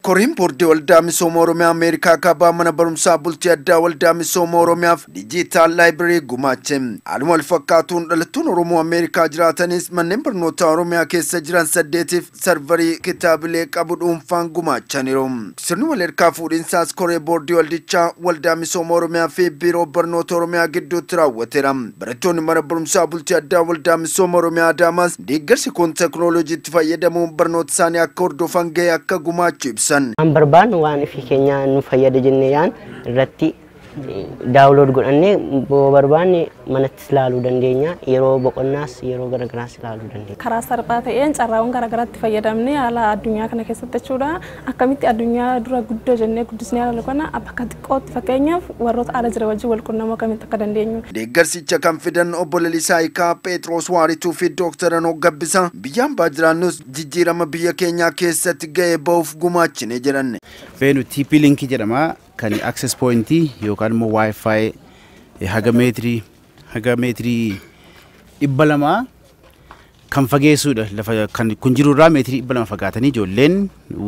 Koreen boordii Waldaa Misooma Oromiyaa Ameerikaa Kaabaa mana barumsaa bultii addaa Waldaa Misooma Oromiyaaf digital library gumaache. Haaluma wal fakkaatuun dhalattoonni Oromoo Ameerikaa jiraatanis manneen barnootaa Oromiyaa keessa jiran 8f serverii kitaabilee qabu dhuunfaan gumaachaniiru. Sirni wal harkaa fuudhinsaas koree boordii waldichaa, Waldaa Misooma Oromiyaa fi Biiroo Barnoota Oromiyaa gidduutti raawwateera. Barattoonni mana barumsaa bultii addaa Waldaa Misooma Oromiyaa Adaamaas deeggarsi kun teknooloojiitti fayyadamuun barnoota isaanii akka hordofan gahee akka gumaachu ibsan. Waan barbaannu, waan ifii keenya nu fayyada jennee yaan irratti download godhannee boo barbaanne manattis ilaaluu dandeenya. Yeroo boqonnaas, yeroo garagaraas ilaaluu dandeenya. Karaa salphaa ta'een carraawwan garaagaraatti fayyadamnee haala addunyaa kana keessatti jechuudha. Akkamitti addunyaa dura guddoo jennee guddisnee haala kana bakka xiqqootti, fakkeenyaaf warroota ala jira wajjin wal qunnamuu akkamitti akka dandeenyu. Deeggarsicha kan fidan obbo Lalisaa Hiikaa, Phexros Waarituu fi Dooktar Anoo Gabbisaa biyya hambaa jiraannus jijjiirama biyya keenyaa keessatti gahee ba'uuf gumaachine jedhan. Feenu TP Link jedhama, kan access point yookaan immoo Wi-Fi haga meetirii 200 kan fageessuudha. Lafa kan kun jirurraa meetirii 200 fagaatanii ijoolleen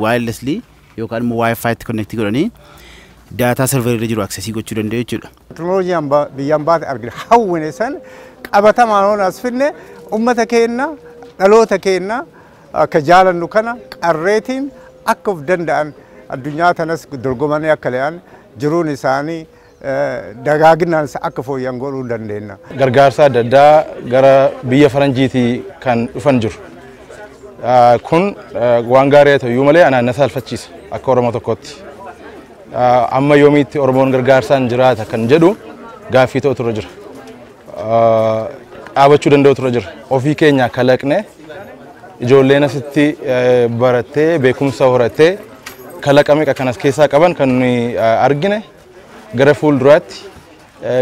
wirelessly yookaan immoo Wi-Fi itti connect godhanii data server irra jiru accessii gochuu danda'u jechuudha. Teknooloojii biyya hambaatti argine hawwine san qabatamaan hoon as finne, ummata keenya, dhaloota keenya akka jaalannu kana qarreetiin akka of danda'an, addunyaa tanas dorgomanii akka le'an, jiruun isaanii dagaaginaan akka fooyya'an godhuu dandeenya. Gargaarsa adda addaa gara biyya faranjiitii kan dhufan jiru. Kun waan gaarii haa ta'u malee anaan na saalfachiisa akka Oromoo tokkootti. Amma yoomiitti Oromoon gargaarsaan jiraata kan jedhu gaaffii ta'utu irra jira. Dhaabachuu danda'utu irra jira. Ofii keenya kalaqne, ijoolleen asitti barattee beekumsa horattee kalaqa meeqa kan as keessaa qaban kan nuyi argine, gara fuulduraatti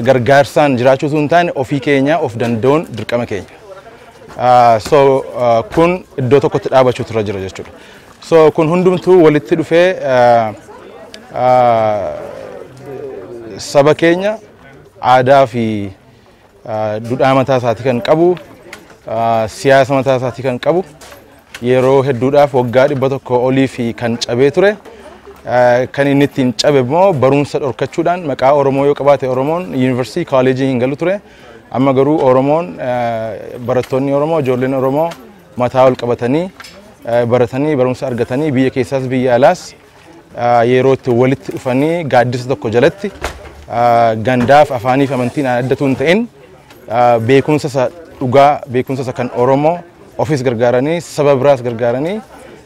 gargaarsaan jiraachuu osoo hin taane ofii keenya of danda'uun dirqama keenya. So kun iddoo tokkotti dhaabachuutu irra jira jechuudha. So kun hundumtuu walitti dhufee saba keenya aadaa fi duudhaa mataa isaatii kan qabu, siyaasa mataa isaatii kan qabu, yeroo hedduudhaaf waggaa 100 olii fi kan cabee ture, kan inni ittiin cabe immoo barumsa dhorkachuudhaan, maqaa Oromoo yoo qabaate Oromoon yuunivarsiitii kooleejii hin galu ture. Amma garuu Oromoon, barattoonni Oromoo, ijoolleen Oromoo mataa ol qabatanii baratanii barumsa argatanii biyya keessaas biyya alaas yeroo itti walitti dhufanii gaaddisa tokko jalatti gandaaf, afaaniif, amantiin addatu hin ta'in, beekumsa isa dhugaa, beekumsa isa kan Oromoo ofis gargaaranii saba biraas gargaaranii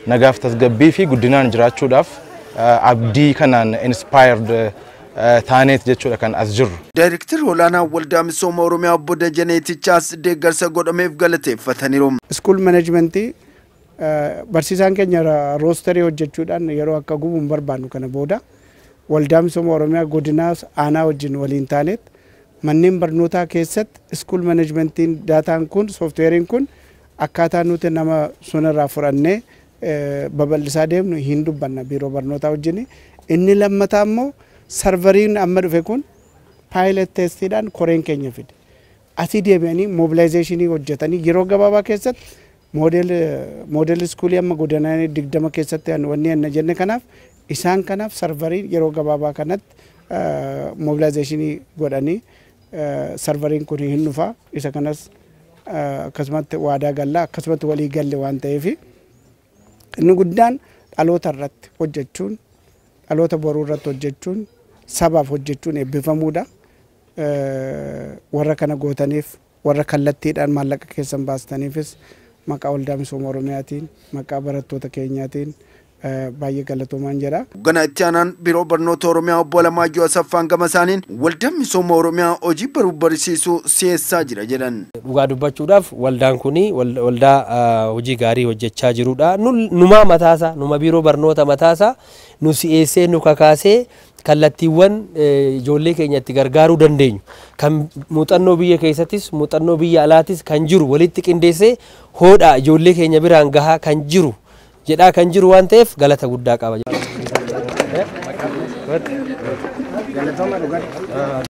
nagaaf tasgabbii fi guddinaan jiraachuudhaaf abdii kanaan inspired taaneet jechuudha kan as jirru. Daayirektarri olaanaa Waldaa Misooma Oromiyaa obbo Dajaneetichaas deeggarsa godhameef galateeffataniiru. School managementii barsiisaan keenya rosterii hojjechuudhaan yeroo akka gubu hin barbaannu. Kana booda Waldaa Misooma Oromiyaa godinaas aanaa wajjin waliin taaneet manneen barnootaa keessatti school managementiin dataan kun, softwareiin kun akkaataa nuti nama sunirraa fudhannee babal'isaa deemnu hin dubbanna biiroo barnootaa wajjin. Inni lammataa immoo serveriin amma dhufe kun pilot testiidhaan koreen keenya fide. Asii deebi'anii mobilizationii hojjetanii yeroo gabaabaa keessatti model schoolii amma godinaa 20 keessatti wanni enna jenne kanaaf, isaan kanaaf serverii yeroo gabaabaa kanatti mobilizationii godhanii serveriin kun hin dhufa. Isa kanas akkasumatti waadaa gallaa, akkasumatti walii galle waan ta'eef, inni guddaan dhaloota irratti hojjechuun, dhaloota boruu irratti hojjechuun, sabaaf hojjechuun eebbifamuudha. Warra kana gootaniif, warra kallattiidhaan maallaqa keessan baastaniifis maqaa Waldaa Misooma Oromiyaatiin, maqaa barattoota keenyaatiin baay'ee galatoomaan jedha. Hoogganaa itti aanaan Biiroo Barnoota Oromiyaa obbo Alamaayyoo Asaffaan gama isaaniin Waldaan Misooma Oromiyaa hojii baruu barsiisuu si'eessaa jira jedhan. Dhugaa dubbachuudhaaf waldaan kun waldaa hojii gaarii hojjechaa jirudha. Numaa mataasaa, numa biiroo barnoota mataasaa nu si'eessee, nu kakaasee, kallattiiwwan ijoollee keenya itti gargaaruu dandeenyu kan muuxannoo biyya keessattis muuxannoo biyya alaatis kan jiru walitti qindeessee hoodhaa ijoollee keenya biraan gahaa kan jiru jedhaa kan jiru waan ta'eef galata guddaa qaba.